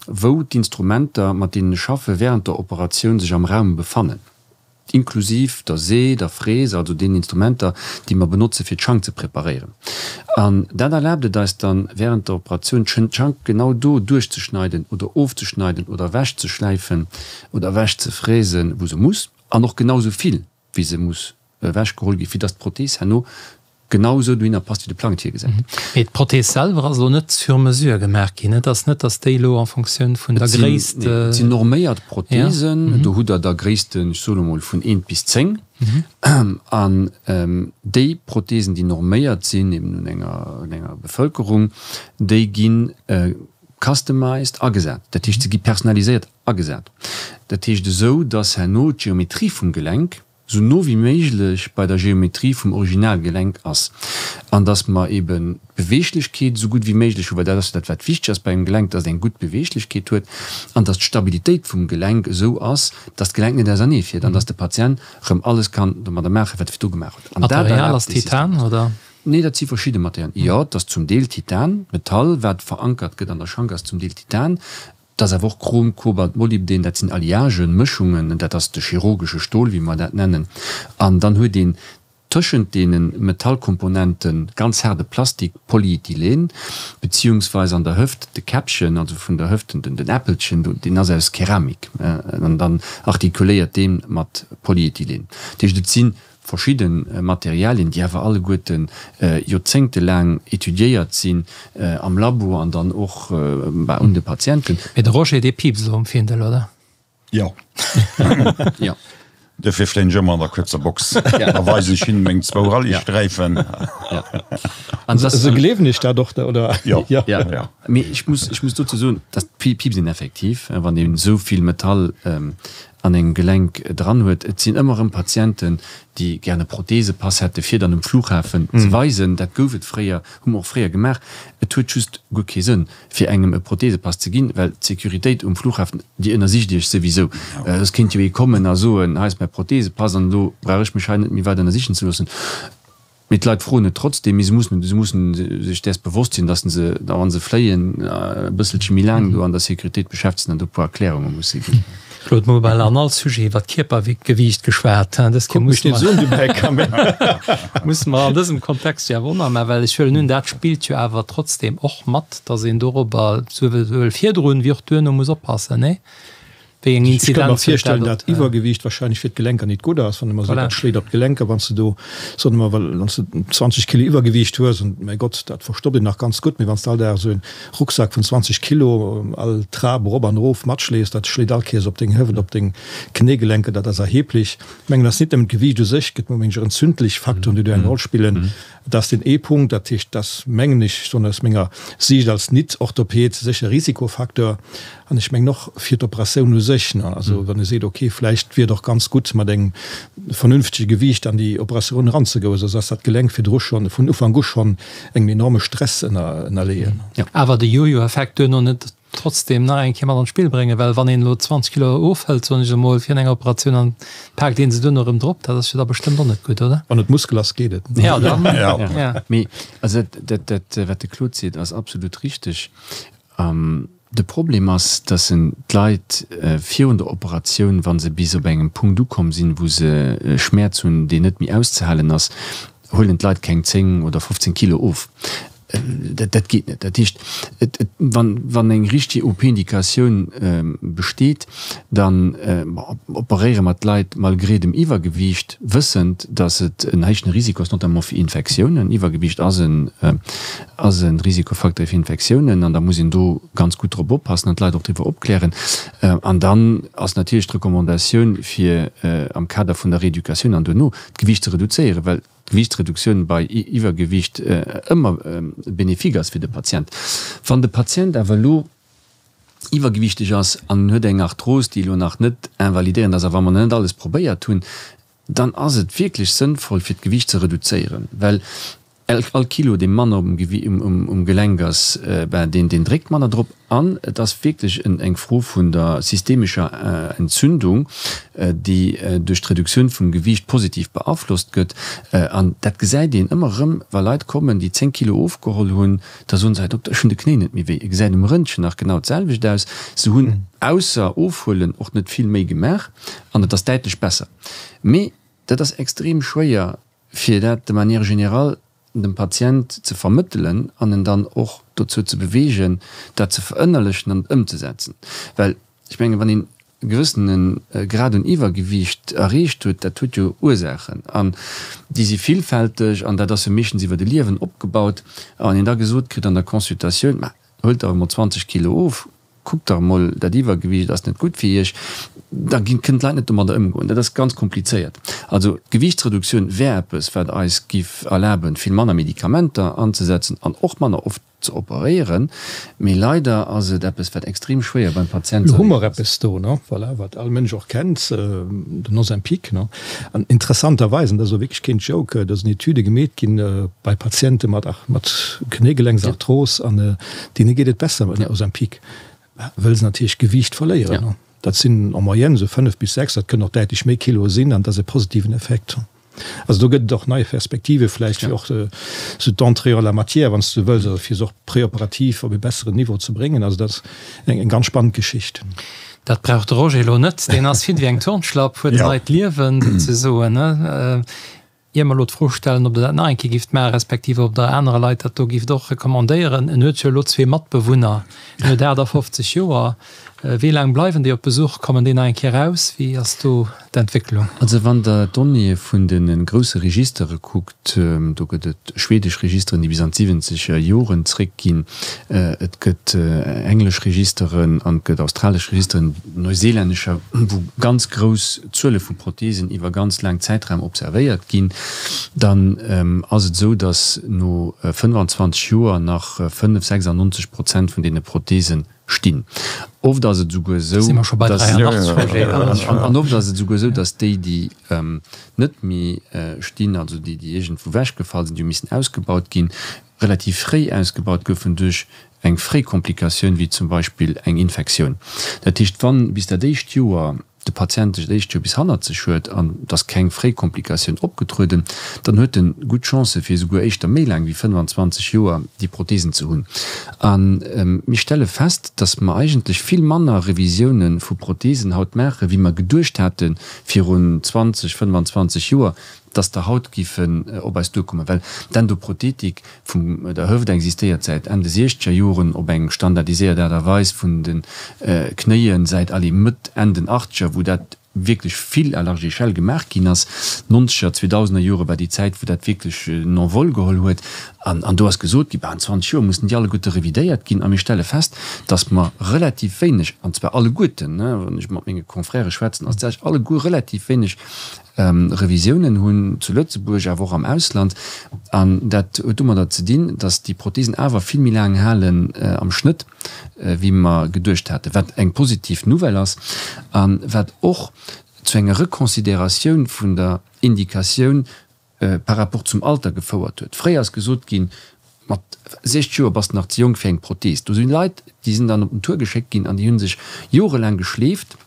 wou d'Instrumenter, mat deenen ech schaffe während der Operatioun, sech am Raum befannen. Inklusiv der See, der Fräs, also deenen Instrumenter, déi mer benotze fir d'Schank ze preparéieren. An dat erlaabt et eis dann, während der Operatioun d'Schank genau do duerchzeschneiden oder ofzeschneiden oder ewechzeschläifen oder ewechzefräsen, wou se muss, an och genau esou vill, wéi se muss ewechgeholl ginn, fir dass d'Prothees herno Genau esou dohinner passt wéi de Plang et virgesäit.
Mee d'Prothees selwer ass elo net sur mesure gemaach ginn. Et ass net, datt déi elo en Fonctioun vun der Gréisst.
Nee, et sinn norméiert Protheesen. Do hutt Der da Gréissten, ech soen emol, vun eent bis 10. An déi Protheesen, déi norméiert sinn, eben un enger, un enger Bevëlkerung, déi gi customized agesat. Dat heescht, se gi personaliséiert. Agesat. Dat heescht esou, dass herno d'Geometrie vum Gelenk sou no wéi méiglech bei der Geometrie vum Originalgelenk ass an dass mer eben d'Beweeglechkeet esou gutt wéi méiglech hunn, well dat ass jo dat wat wichteg ass bei engem Gelenk, dass et eng gutt Beweeglechkeet huet an dass d'Stabilitéit vum Gelenk esou ass, dass d'Gelenk net ausernee fiert an dass de Patient erëm alles kann domadder maachen, wat e virdu gemaach huet.
An dat
Material
ass
erlaabt dee System.
Titan, oder?
Nee, dat si verschidde Materialien. Jo, et ass zum Deel Titan. D'Metall, wat verankert gëtt an der Schank, ass zum Deel Titan. Et ass awer och Chrom, Kobalt, Molybdän, dat sinn Alliagen, Mëschungen, dat ass de chirurgesche Stol, wéi mer dat nennen. An dann huet een tëschent deene Metallkomponente ganz haarde Plastik, Polyethylen, beziehungsweis an der Hëft de Käppchen, also vun der Hëft den Äppelchen, deen ass aus Keramik an dann artikuléiert dee mat Polyethylen. Dat heescht, et si Verschidde Materialien, déi awer alleguerte joerzéngtelaang étudiéiert sinn am Labo an dann och un de Patienten.
Mee de Roger, dee piipst elo um Findel, oder?
Jo. Jo. Duerfir fléien ech ëmmer an der kuerzer Box. Da weisen ech hinnen meng zwou Rallye-Sträifen.
Se gleewen iech dat och, oder?
Jo.
Jo. Mee ech muss, ech muss dozou soen, dass d'Piipsen effektiv, wann een esou vill Metall an engem Gelenk dran huet. Et sinn ëmmer erëm Patienten, déi gären e Prothesepass hätte fir dann um Flughafen ze weisen. Dat gouf et fréier, hu mer och fréier gemaach. Et huet just guer kee Sënn, fir engem e Prothesepass ze ginn, well d'Sécuritéit um Flughafen, déi ënnersicht Iech souwisou. Soss kéint jo ee kommen a soen, hei ass mäi Prothesepass an elo brauch ech mech hei net méi weider ënnersichen ze loossen. Mee d'Leit froen et trotzdem, mee se mussen, se mussen sech däers bewosst sinn, datt se da, wa se fléien, e bësselche méi laang do an der Sécuritéit beschäftegt sinn an do e puer Erklärunge musse ginn.
Claude, mer hu bal an all Sujet iwwer d'Kierpergewiicht geschwat. Dës Kéier musse mer, musse mer an dësem Kontext jo awer och nach maachen, well ech huelen un, dat spillt jo awer trotzdem och mat, datt een dorobber souwuel virdrun wéi och duerno muss oppassen, nee?
Wéi eng Ech ka mer Inzidenz huet dat virstellen, op dat Iwwergewiicht wahrscheinlech fir d'Gelenker nit gutt ass, wann e mer seet, dat schléit op d'Gelenker, wann s de do, soen mer, well wann s de 20 Kilo Iwwergewiicht hues, an mäi Gott, dat verstoppt een nach ganz gutt, mee wann s de all Dag esou en Rucksak vun 20 Kilo all Trap erop an erof matschleefs, dat schléit all Kéiers op deng Hëft, op deng Knéigelenker, dat ass erheblech. Ech mengen, et ass nit nëmmen d'Gewiicht u sech, et gëtt meng ech och entzündlech Faktoren, déi do eng Roll spillen. Dat ass deen ee Punkt. Dat heescht, dat ass, mengen ech, soen aus menger Siicht als Nit-Orthoped, sécher e Risikofacteur. An ech mengen och fir d'Operatioun u sech. Also wann ee seet, okay, vläicht wier et och ganz gutt, mat engem vernünftege Gewiicht an déi Operatioun eranzegoen, soss ass dat Gelenk virdru schonn, vun Ufank u schonn engem enorme Stress ënnerleeën.
Awer de Jojo-Effekt duerno net trotzdem nach eng Kéier mat an d'Spill bréngen, well wann een elo 20 Kilo ofhëlt, soen ech emol, fir eng Operatioun an paakt een se duerno erëm drop, dat ass jo da bestëmmt och net gutt, oder?
Wann et Muskel ass, geet et.
Ja, dann, ja.
Mee also dat, dat, wat de Claude seet, ass absolut richteg. De Problem ass, dass en d'Leit virun der Operatioun, wa se bis op engem Punkt ukomm sinn, wou se Schmäerz hunn, deen net méi auszehalen ass, huelen d'Leit keng 10 oder 15 Kilo of. Dat, dat geet net. Dat heescht, et, et, wann, wann eng richteg OP-Indikatioun besteet, dann operéiere mer d'Leit malgré dem Iwwergewiicht, wëssend, datt et en héijen Risiko ass, notamment fir Infektiounen. Iwwergewiicht ass en, ass e Risikofacteur fir Infektiounen an da muss een do ganz gutt drop oppassen an d'Leit och driwwer opklären. An dann ass natierlech d'Recommandatioun, fir am Kader vun der Rééducatioun an duerno d'Gewiicht ze reduzéieren, well d'Gewiichtsreduktioun bei Iwwergewiicht ëmmer bénéfique ass fir de Patient. Wann de Patient awer elo iwwergewiichteg ass an en huet eng Arthros, déi elo nach net invalidéierend ass, a wa mer nach net alles probéiert hunn, dann ass et wierklech sënnvoll fir d'Gewiicht ze reduzéieren, well All Kilo, dee manner um Gelenk ass, ben, deen dréckt manner drop. An et ass wierklech eng Fro vun der systemescher Entzündung, déi duerch d'Reduktioun vum Gewiicht positiv beaflosst gëtt. An dat gesäit een ëmmer erëm, wa Leit kommen, déi 10 Kilo ofgeholl hunn, da soen se, Här Dokter, ech hunn de Knéi net méi wéi. E gesäit um Röntgen nach genau d'selwecht aus. Se hunn ausser ofhuelen och net vill méi gemaach an et ass däitlech besser. Mee dat ass extrem schwéier fir dat de manière générale dem Patient ze vermëttelen an en dann och dozou ze bewegen, dat ze verënnerlechen an et ëmzesetzen. Well ech mengen, wann een e gewëssene Grad un Iwwergewiicht erreecht huet, dat huet jo Ursaachen an déi si villfälteg an dat ass jo meeschtens iwwert e Liewen opgebaut. A wann een da gesot kritt an der Consultatioun, Ma huelt dach emol 20 Kilo of, Kuckt dach emol, dat Iwwergewiicht ass net gutt fir Iech, da kënnen d'Leit net domadder ëmgoen. Dat ass ganz komplizéiert. Also d'Gewiichtsreduktioun wär eppes, wat eis giff erlaben, vill manner Medikamenter anzesetzen an och manner oft ze operéieren. Mee leider ass et eppes, wat extrem schwéier beim Patient ze
Lo hu mer erreechen ass. eppes do, ne, voilà, wat all Mënsch och kennt, den Ozempic, ne. An interessanterweis, an dat ass elo wierklech keen Joke, do sinn Etüde gemeet ginn bei Patiente mat, mat Knéigelenksarthros an deene geet et besser mat Ozempic, wëll se natierlech Gewiicht verléieren, ne. Dat sinn en moyenne esou 5 bis 6, dat kënnen och däitlech méi Kiloe sinn an dat ass e positiven Effekt. Also do gëtt et och nei Perspektive vläicht fir och esou d'Entrée en la matière, wann s de wëlls, also fir se och preoperativ op e besseren Niveau ze bréngen. Also dat ass eng ganz spannend Geschicht.
Dat brauch de Roger elo net, deen ass fit wéi eng Turnschlapp, huet en neit Liewen souzesoen. Ier mer elo d'Fro stellen, ob Der dat nach eng Kéier gifft maachen, respektiv ob Der anere Leit dat do gifft och recommandéieren, En huet jo elo zwee Matbewunner, en huet 58 Joer. Wéi laang bleiwen déi op Besuch? Kommen déi nach eng Kéier raus? Wéi ass do d'Entwécklung?
Also wann Der d'Donnéeë vun de grousse Registere kuckt, do gëtt et schwedesch Registeren, déi bis an d'siwwenzeger Joren zréckginn, et gëtt englesch Registeren an et gëtt australesch Registeren, neuseelännescher, wou ganz grouss Zuele vu Protheesen iwwer ganz laang Zäitraum observéiert ginn, dann ass et esou, datt no 25 Joer nach 5, 96 Prozent vun deene Protheese stinn. Oft ass et esouguer esou, datt, an oft ass et esouguer esou, datt déi, déi net méi stinn, also déi, déi iergendwou ewechgefall sinn, déi hu missen ausgebaut ginn, relativ fréi ausgebaut goufen duerch eng fréi Komplikatioun, wéi zum Beispill eng Infektioun. Dat heescht, wann bis dat éischt Joer de Patient sech dat éischt Joer bis hannert sech huet an et ass keng fréi Komplikatioun opgetrueden, dann huet en gutt Chancë fir esouguer éischter méi laang wéi 25 Joer déi Prothesen ze hunn. A mir stelle fest, dass mer eigentlech vill manner Revisioune vu Prothesen haut maachen, wéi mer geduecht hate virun 20, 25 Joer, dass der haut giffen op eis duerkommen, well d'Endoprothetik vum der Hëft existéiert säit Enn de siechzeger Joren op eng standardiséiert Aart a Weis, vun de Knéien säit, allez, Mëtt, Enn den Achtzeger, wou dat wierklech vill à large échelle gemaach ginn ass. Nonzeger, zweedausener Jore war déi Zäit, wou dat wierklech en Envol geholl huet. An an do ass gesot ginn, bah, an 20 Joer mussen déi alleguerte revidéiert ginn. A mir stelle fest, dass mer relativ wéineg, an zwar alleguerten, wann ech mat menge Confrèrë schwätzen, ass dat alleguer relativ wéineg Revisiounen hunn, zu Lëtzebuerg, awer och am Ausland. An dat huet domadder ze dinn, datt déi Prothesen awer vill méi laang halen am Schnëtt, wéi mer geduecht haten, wat eng positiv Nouvelle ass a wat och zu enger Reconsidératioun vun der Indikatioun par rapport zum Alter gefouert huet. Fréier ass gesot ginn, mat 60 Joer bass de nach ze jonk fir eng Prothese. Do sinn Leit, déi sinn dann op den Tour geschéckt ginn an déi hu sech jorelaang geschleeft,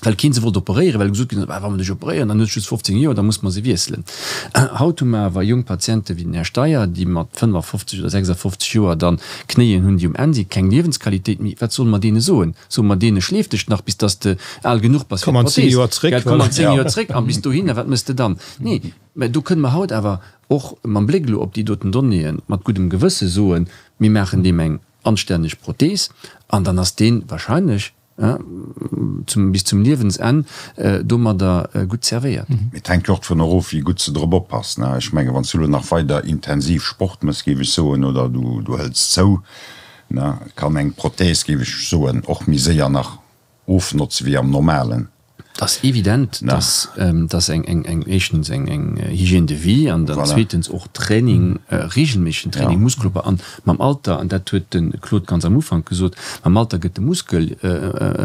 well keen se wollt operéieren, well gesot ginn ass, wa mer dech operéieren, dann hues de just 15 Joer, da musse mer se wiesselen. Haut hu mer awer jonk Patiente wéi den Här Steyer, déi mat 55 oder 56 Joer dann Knéien hunn, déi um Enn sinn, keng Liewensqualitéit méi. Wat solle mer deene soen? Soe mer deene, schleef dech nach, bis dass de al genuch bass fir
Komm an 10 Joer zréck.
Komm an 10 Joer zréck an bis dohinner, wat méchs de dann? Nee, mä do kënne mer haut awer och mam Bléck elo op déi doten Donnéeën mat guddem Gewësse soen, mir maachen deem eng anstänneg Prothees an dann ass dee wahrscheinlech zum, bis zum Liewensenn domadder gutt zerwéiert.
Mee et hänkt jo och dovun erof, wéi gutt s de drop oppass, ne? Ech mengen, wann s du elo nach weider intensiv Sport mëss, géif ech soen, oder du, du hëls zou, ne, kann eng Prothèse, géif ech soen, och méi séier nach ofnotze wéi am Normalen.
Et ass evident, dass, dass eng, eng, eng, éischtens eng, eng Hygiène de vie an dann zweetens och Training, regelméissegen Training, Muskelopbau an mam Alter, an dat huet de Claude ganz am Ufank gesot, mam Alter gëtt de Muskel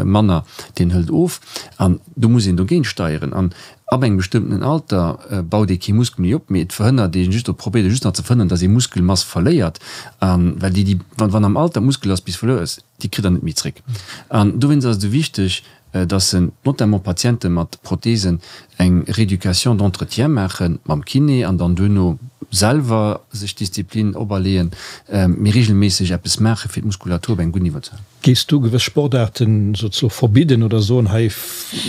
manner, deen hëlt of an do muss een dogéint steieren. An ab engem bestëmmtenen Alter baut ee kee Muskel méi op, mee et verhënnert ee just, oder probéiert ee just nach ze verhënnern, dass ee Muskelmass verléiert, an well déi, déi, wann, wann am Alter d'Muskel ass bis verluer ass, déi kritt Der net méi zréck. An dowéinst ass et esou wichteg, dass se notamment Patiente mat Prothesen eng Rééducation d'entretien maache mam Kiné an dann duerno selwer sech Disziplin operleeën, mee regelméisseg eppes maache fir d'Muskulatur op engem gudden Niveau ze halen.
Géifs du gewëss Sportaarten souzesoe verbidden oder soen, hei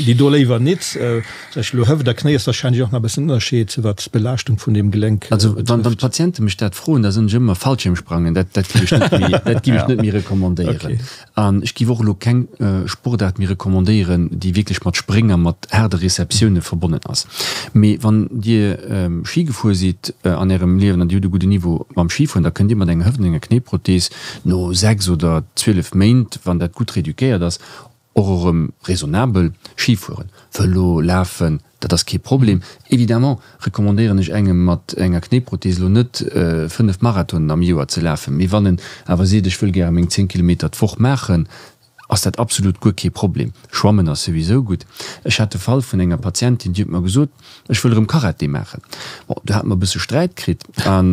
déi do léiwer nit? Sag ech elo, Hëft a Knéi ass wahrscheinlech och nach e bëssen Ënnerscheed, wat d'Belaaschtung vun deem Gelenk
Also wann
betrëfft.
d'Patiente mech dat froen, da soen ech ëmmer Fallschiermsprangen, dat dat géif ech net méi, dat géif ech net méi recommandéieren. An ech géif och elo keng Sportaart méi recommandéieren, déi wierklech mat Spréng a mat haarde Receptioune verbonnen ass. Mee wann Dir Schi gefuer sidd an Ärem Liewen an Dir hutt e gudden Niveau mam Schifueren, da kënnt Dir mat enger Hëft an enger Knéiprothees no 6 oder 12 Méint, wann dat gutt reeduquéiert ass, och erëm raisonnabel Schi fueren. Vëlo, Lafen. Dat ass kee Problem. Évidemment recommandéieren ech engem mat enger Knéiprothese elo net 5 Marathonen am Joer ze lafen, mee wann en awer seet, ech wëll gäre meng 10 Kilometer d'Woch maachen, ass dat absolut guer kee Problem. Schwammen ass souwisou gutt. Ech hat de Fall vun enger Patientin, déi huet mer gesot, ech wëll erëm Karaté maachen. Bon, do hate mer e bësse Sträit kritt an.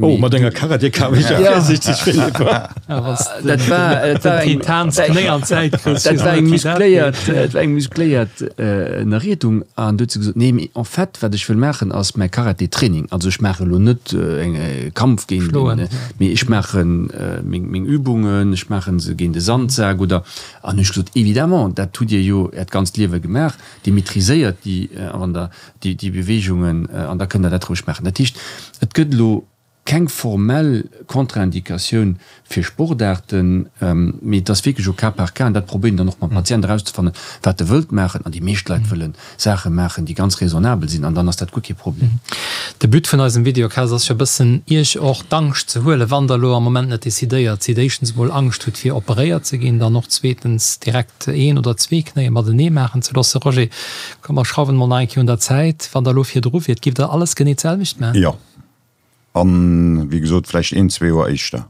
Oh, mat enger Karatéka wéi ech ja virsiichteg,
Philippe. Dat war, dat war eng, dat war eng muscléiert, dat war eng muscléiert Ënnerriedung an du huet se gesot, nee, mee en fait, wat ech wëll maachen, ass mäi Karaté-Training. Also ech maache elo net eng Kampf géint een, mee ech maache meng, meng Übungen, ech maache se géint e Sandsak oder. An hu ech gesot, évidemment, dat hutt Dir jo Äert ganzt Liewe gemaach, Dir maîtriséiert déi, wann Der déi, déi Beweegungen, an da kënnt Der dat roueg maachen. Dat heescht, et gëtt elo keng formell Contre-indicatioun fir Sportaarten, mee et ass wierklech au cas par cas, an dat probéieren dann och mam Patient erauszefannen, wat e wëllt maachen. An déi meescht Leit wëlle Saache maachen, déi ganz raisonnabel sinn, an dann ass dat guer kee Problem.
De But vun eisem Videocast ass jo e bëssen, Iech och d'Angscht ze huelen, wann Der elo am Moment net decidéiert sidd, éischtens emol Angscht hutt fir operéiert ze ginn, dann och zweetens direkt een oder zwee Knéie matenee maachen ze loossen. Roger, komm mer schrauwen emol nach eng Kéier un der Zäit. Wann Der elo virdru wiert, giff Der alles genee d'selwecht maachen?
Jo. An, wéi gesot, vläicht een, zwee Joer éischter.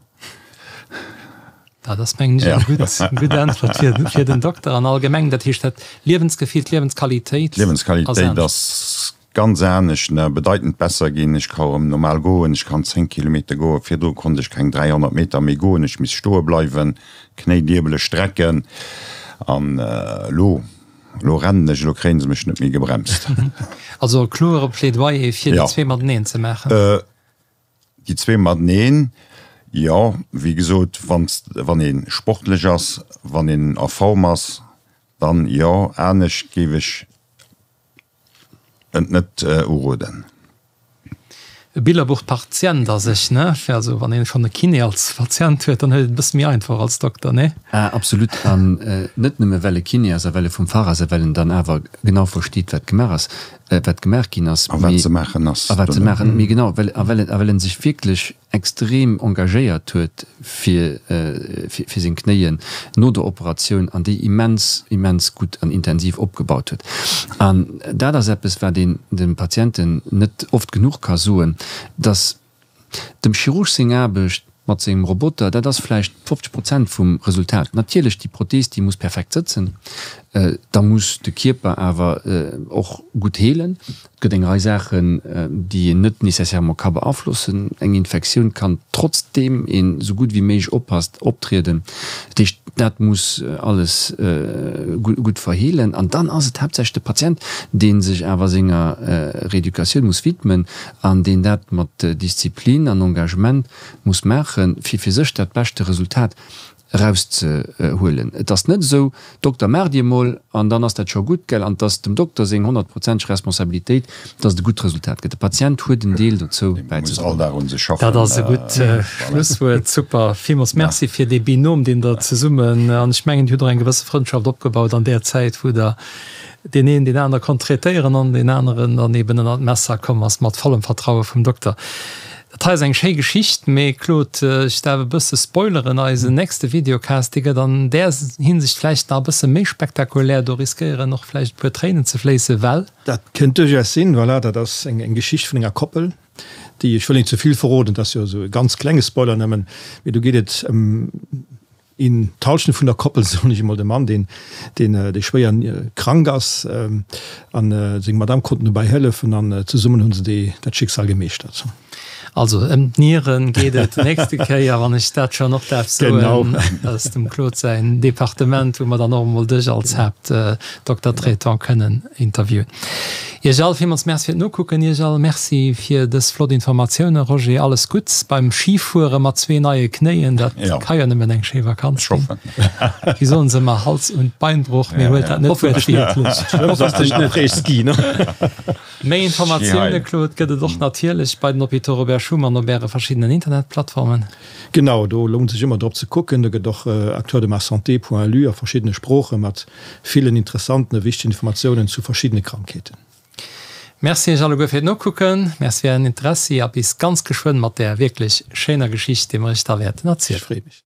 Dat ass, mengen ech, eng gutt, gutt Äntwert fir, fir den Dokter an allgemeng. Dat heescht, dat Liewensgefill,
d'Liewensqualitéit ass D'Liewensqualitéit ass ganz anescht, ne, bedeitend besser ginn. Ech ka erëm normal goen, ech kann 10 Kilometer goen. Virdru konnt ech keng 300 Meter méi goen, ech misst stoe bleiwen, Knéi diebele strecken. An elo Elo rennen ech, elo kréien se mech net méi gebremst.
Also e kloere Plädoyer fir déi zwee mateneen ze maachen.
Déi zwee mateneen, jo. Wéi gesot, wann ee sportlech ass, wann een a Form ass, dann jo. Anescht géif ech Et net uroden.
E Billerbuch Patient a sech, ne? Also wann een schonn e Kiné als Patient huet, dann huet et e bësse méi einfach als Dokter, ne?
Absolut, an net nëmme well e Kiné ass a well e vum Fach ass a well en dann awer genau versteet wat gemaach ass, wat gemaach ginn ass,
A wat ze maachen ass.
A wat ze maachen, mee genau, well a well a well en sech wierklech extrem engagéiert huet fir fir seng Knéien no der Operatioun an déi immens, immens gutt an intensiv opgebaut huet. An dat ass eppes, wat een de Patienten net oft genuch ka soen, dass dem Chirurg seng Aarbecht mat sengem Roboter, dat ass vläicht 50 Prozent vum Resultat. Natierlech, déi Prothees, déi muss perfekt sëtzen, da muss de Kierper awer och gutt heelen. Et gëtt eng Rei Saachen, déi een net nécessairement ka beaflossen. Eng Infektioun kann, trotzdeem een esou gutt wéi méiglech oppasst, optrieden. Dat heescht, dat muss alles gutt verheelen. An dann ass et haaptsächlech de Patient, dee sech awer senger Rééducatioun muss widmen an deen dat mat Disziplin an Engagement muss maachen, fir fir sech dat beschte Resultat erauszehuelen. Et ass net esou, Dokter, maacht Dir emol an dann ass dat scho gutt, gell? An et ass dem Dokter seng honnertprozenteg Responsabilitéit, dass et e gutt Resultat gëtt. De Patient huet en Deel dozou
bäizedroen.
Dat ass e gutt Schlusswuert. Super. Villmools Merci fir dee Binôme, deen Der zesummen, an ech mengen, Dir hutt och eng gewësse Frëndschaft opgebaut an där Zäit, wou Der deen een deen aner konnt traitéieren an deen aneren dann eben ënnert d'Messer komm ass, mat vollem Vertraue vum Dokter. Dat hei ass eng schéi Geschicht, mee Claude, ech daerf e bësse spoileren, eisen nächste Videocast, dee gëtt an där Hinsicht vläicht nach e bësse méi spektakulär, do riskéieren och vläicht e puer Tréinen ze fléissen, well.
Dat kënnt duerchaus sinn, voilà, dat ass eng Geschicht vun enger Koppel, déi, ech wëll net ze vill verroden, dat ass jo esou e ganz klenge Spoiler nëmmen, mee do geet et ëm Een, d'Halschent vun der Koppel, soen ech emol, de Mann, deen, deen, dee schwéier krank ass, an seng Madame konnten dobäi hëllefen an zesummen hu se déi, dat Schicksal gemeeschtert.
Also ëm d'Nieren geet et d'nächste Kéier, wann ech dat schonn och däerf soen. Genau. Dat ass dem Claude säin Departement, wou mer dann och emol dech als Haaptdokter-traitant kënnen interviewen. Iech all villmools Merci fir d'Nokucken. Iech all Merci fir dës flott Informatiounen. Roger, alles Gutts beim Schifuere mat zwee neie Knéien. Dat ka jo nëmmen eng schéi Vakanz ginn. Wéi soen se ëmmer, Hals und Beinbruch, mee huelt dat net wuertwiertlech. Méi Informatioune, Claude, gëtt et och natierlech bei den Hôpitaux Robert Schuman op äre verschiddenen Internetplattformen.
Genau, do lount sech ëmmer drop ze kucken. Do gëtt och acteursdemasanté.lu a verschiddene Sprooche mat villen interessanten a wichtegen Informatiounen zu verschiddene Krankheeten.
Merci iech alleguer fir d'Nokucken, merci fir ären Interessi a bis ganz geschwënn mat där wierklech schéiner Geschicht, déi mer iech da wäerten erzielen.
Ech free mech.